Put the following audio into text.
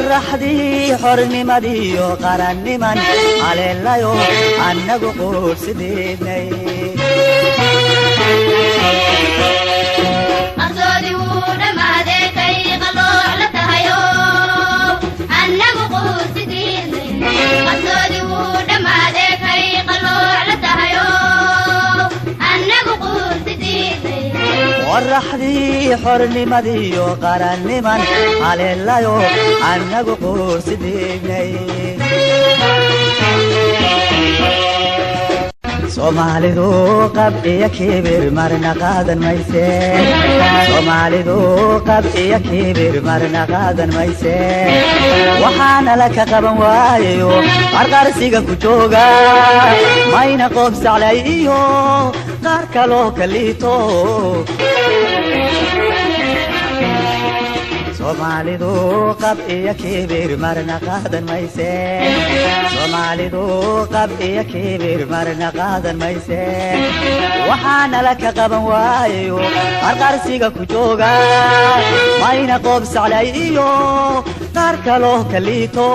Qorraxdii xornimadiyo qaranniman haleelayo, annagu quursidiidnay. Qarsoodi wuu dhammaadee kay qalooc la tahayo, annagu quursidiidnay. Qarsoodi wuu dhammaadee kay qalooc la tahayo, annagu quursidiidnay. Qorraxdii xornimadiyo qaranniman haleelayo, annagu quursidiidnay. Soomaalidu qab iyo kibir marna qaadan mayse. Soomaalidu qab iyo kibir marna qaadan mayse. Waxaana la ka qaban waayayo qarqarsiga ku jooga, mayna qoob saclay iyo qaar kaloo ka liito. Soomaalidu qab iyo kibir marna qaadan mayse. Soomaalidu qab iyo kibir marna qaadan mayse. Waxaana la ka qaban waayayo qarqarsiga ku jooga, mayna qoob saclay iyo qaar kaloo ka liito.